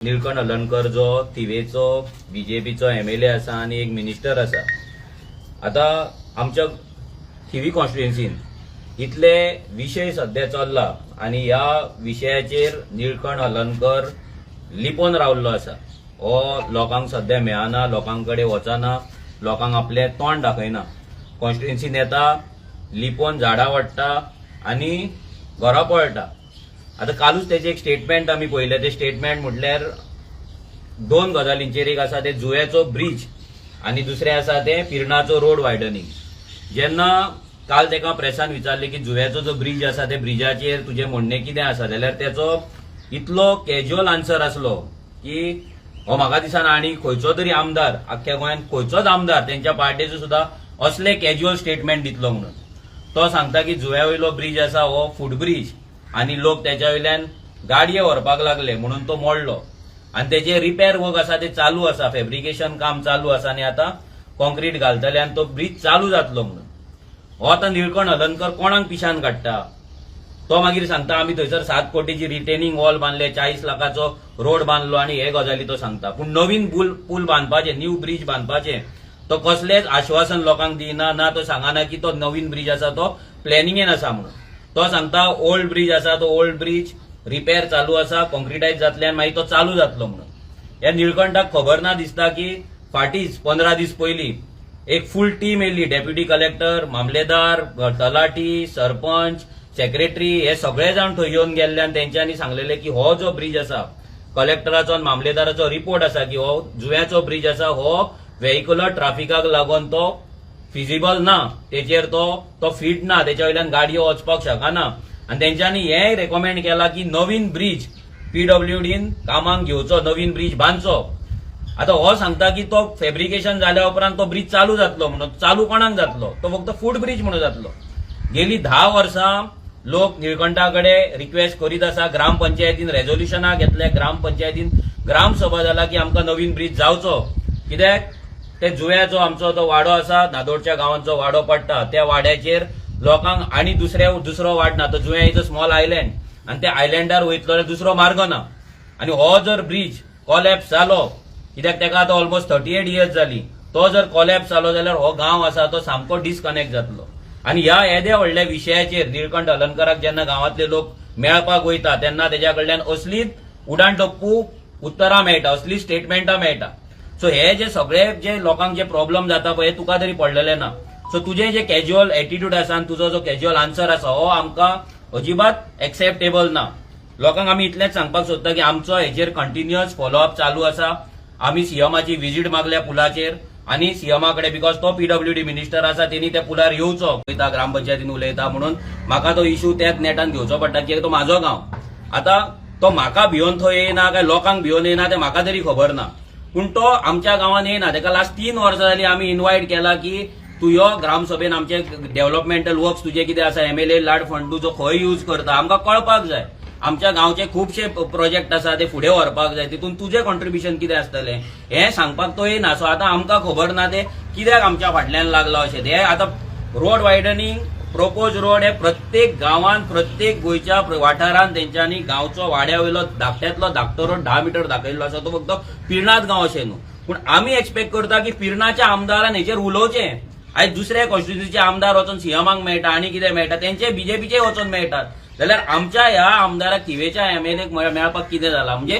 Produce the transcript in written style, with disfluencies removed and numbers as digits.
निळकंठ हळर्णकर जो थिवेचो बीजेपीचो एमएलए आसा आनी एक मिनिस्टर आसा, आतां आमच्या थिवी कॉन्स्टिट्युएन्सीन इतले विशय सध्या चल्ला आनी ह्या विशयाचेर निळकंठ हळर्णकर लिपोन रावल्लो आसा. हो लोकांक सध्या मेळना, लोकां कडेन वचना, लोकांक आपलें तोंड दाखयना. कॉन्स्टिट्युएन्सीन येता, लिपोन झाडां वाडटा आनी घरा पळटा. आतां कालूच तेजें एक स्टेटमेंट आमी पळयलें. तें स्टेटमेंट म्हटल्यार दोन गजालींचेर. एक आसा ते जुव्याचो ब्रीज आनी दुसरें आसा तें पिर्णाचो रोड वायडनिंग. जेन्ना काल तेका प्रेसान विचारलें की जुव्याचो जो ब्रीज आसा, त्या ब्रिजाचेर तुजें म्हणणें कितें आसा, जाल्यार तेचो इतलो कॅज्युअल आन्सर आसलो की हो म्हाका दिसना आनी खंयचो तरी आमदार, आख्ख्या गोंयांत खंयचोच आमदार तेंच्या पार्टेचो सुद्दां असले कॅज्युअल स्टेटमेंट दितलो म्हणून. तो सांगता की जुव्या वयलो ब्रीज आसा हो फूट ब्रीज आनी लोक तेच्या वयल्यान गाडये व्हरपाक लागले म्हणून तो मोडलो आनी तेजे रिपेर वर्क आसा ते चालू आसा, फेब्रिकेशन काम चालू आसा आनी आतां कॉन्क्रीट घालतले आनी तो ब्रीज चालू जातलो म्हणून. हो आतां निळकंठ हळर्णकर कोणाक पिशान काडटा? तो मागीर सांगता, आमी थंयसर 7 कोटीची रिटेनिंग वॉल बांदले, 40 लाखाचो रोड बांदलो आनी हे गजाली तो सांगता. पूण नवीन पूल बांदपाचे, न्यू ब्रीज बांदपाचे तो कसलेच आश्वासन लोकांक दिना. ना तो सांगना की तो नवीन ब्रीज आसा तो प्लॅनिंगेन आसा म्हणून. तो सांगता ओल्ड ब्रीज आसा तो ओल्ड ब्रीज रिपेर चालू आसा, कॉन्क्रिटायज जातले आनी मागीर तो चालू जातलो म्हणून. ह्या निळकंठाक खबर ना दिसता की फाटींच 15 दीस पयलीं एक फूल टीम येयली. डेप्युटी कलेक्टर, मामलेदार, तलाठी, सरपंच, सेक्रेटरी हे सगळे जाण थंय येवन गेल्ले आनी तेंच्यांनी सांगलेले की हो जो ब्रीज आसा, कलेक्टराचो आनी मामलेदाराचो रिपोर्ट आसा की हो जुव्याचो ब्रीज आसा हो व्हेहिक्युलर ट्राफिकाक लागून तो फिजिबल ना, तेचेर तो तो फिट ना, तेच्या वयल्यान गाडयो वचपाक शकना. आनी तेंच्यांनी हेंय रेकमेंड केला की नवीन ब्रीज पीडब्ल्यूडीन कामाक घेवचो, नवीन ब्रीज बांदचो. आता हो सांगता की तो फेब्रिकेशन जाल्या उपरांत तो ब्रीज चालू जातलो म्हणून. चालू कोणाक जातलो? तो फक्त फूट ब्रीज म्हणून जातलो. गेली 10 वर्सां लोक निळकंठा कडेन रिक्वेस्ट करीत आसा. ग्रामपंचायतीन रेजोल्युशनां घेतले, ग्रामपंचायतीन ग्रामसभा जाला की आमकां नवीन ब्रीज जावचो, कित्याक ते जुव्याचो आमचो तो वाडो आसा, नादोडच्या गांवांचो वाडो पडटा, त्या वाड्याचेर लोकांक आनी दुसरो वाड ना. तो जुव्या is a small island आनी त्या आयलँडार वयतलो जाल्यार दुसरो मार्ग ना. आनी हो जर ब्रीज कॉलॅप्स जालो, कित्याक ताका आतां ऑलमोस्ट 38 इयर्स जाली, तो जर कॉलॅप्स जालो जाल्यार हो गांव आसा तो सामको डिस्कनेक्ट जातलो. आनी ह्या येद्या व्हडल्या विशयाचेर निळकंठ हळर्णकराक जेन्ना गांवांतले लोक मेळपाक वयता, तेन्ना तेज्या कडल्यान असलीच उडाण टप्पू उत्तरां मेळटा, असली स्टेटमेंटां मेळटा. सो हे जे सगळे जे लोकांक जे प्रॉब्लम जाता पळय, तुका तरी पडलेले ना. सो तुजें जे कॅज्युअल एटिट्यूड आसा आनी तुजो जो कॅज्युअल आन्सर आसा, हो आमकां अजिबात एक्सेप्टेबल ना. लोकांक आमी इतलेंच सांगपाक सोदता की आमचो हेचेर कंटिन्युअस फॉलोअप चालू आसा. आमी सीएमाची विजीट मागल्या पुलाचेर आनी सीएमा कडेन, because तो पीडब्ल्यूडी मिनिस्टर आसा, तेणी त्या पुलार येवचो. उलयता, ग्रामपंचायतीन उलयता म्हणून म्हाका तो इशू त्याच नेटान घेवचो पडटा की तो म्हाजो गांव. आतां तो म्हाका भियोन थंय येना काय लोकांक भियोन येना, तें म्हाका तरी खबर ना, पूण तो आमच्या गांवान येना. तेका लास्ट 3 वर्सां जाली आमी इन्वायट केला की तूं यो ग्रामसभेन, आमचे डेव्हलपमेंटल वर्क्स तुजे कितें आसा, एमएलए लाड फंड तूं जो खंय यूज करता, आमकां कळपाक जाय. आमच्या गांवचे खुबशे प्रोजेक्ट आसा, ते फुडें व्हरपाक जाय, तितून तुजें कॉन्ट्रिब्युशन कितें आसतलें हें सांगपाक तो येना. सो आतां आमकां खबर ना ते कित्याक आमच्या फाटल्यान लागला अशें. ते आतां रोड वायडनिंग, प्रपोज रोड हे प्रत्येक गांवान, प्रत्येक गोंयच्या वाठारान तेंच्यांनी गांवचो वाड्या वयलो धाकट्यांतलो धाकटो रोड 10 मिटर दाखयल्लो आसा. तो फक्त पिर्णाच गांव अशें न्हू, पूण आमी एक्सपेक्ट करता की पिर्णाच्या आमदारान हेचेर उलोवचें. आयज दुसऱ्या कॉन्स्टिट्युन्सीचे आमदार वचून सीएमाक मेळटा आनी कितें मेळटा, तेंचे बीजेपीचे वचून मेळटात, जाल्यार आमच्या ह्या आमदाराक, थिवेच्या एमएलए मेळपाक कितें जाला म्हणजे?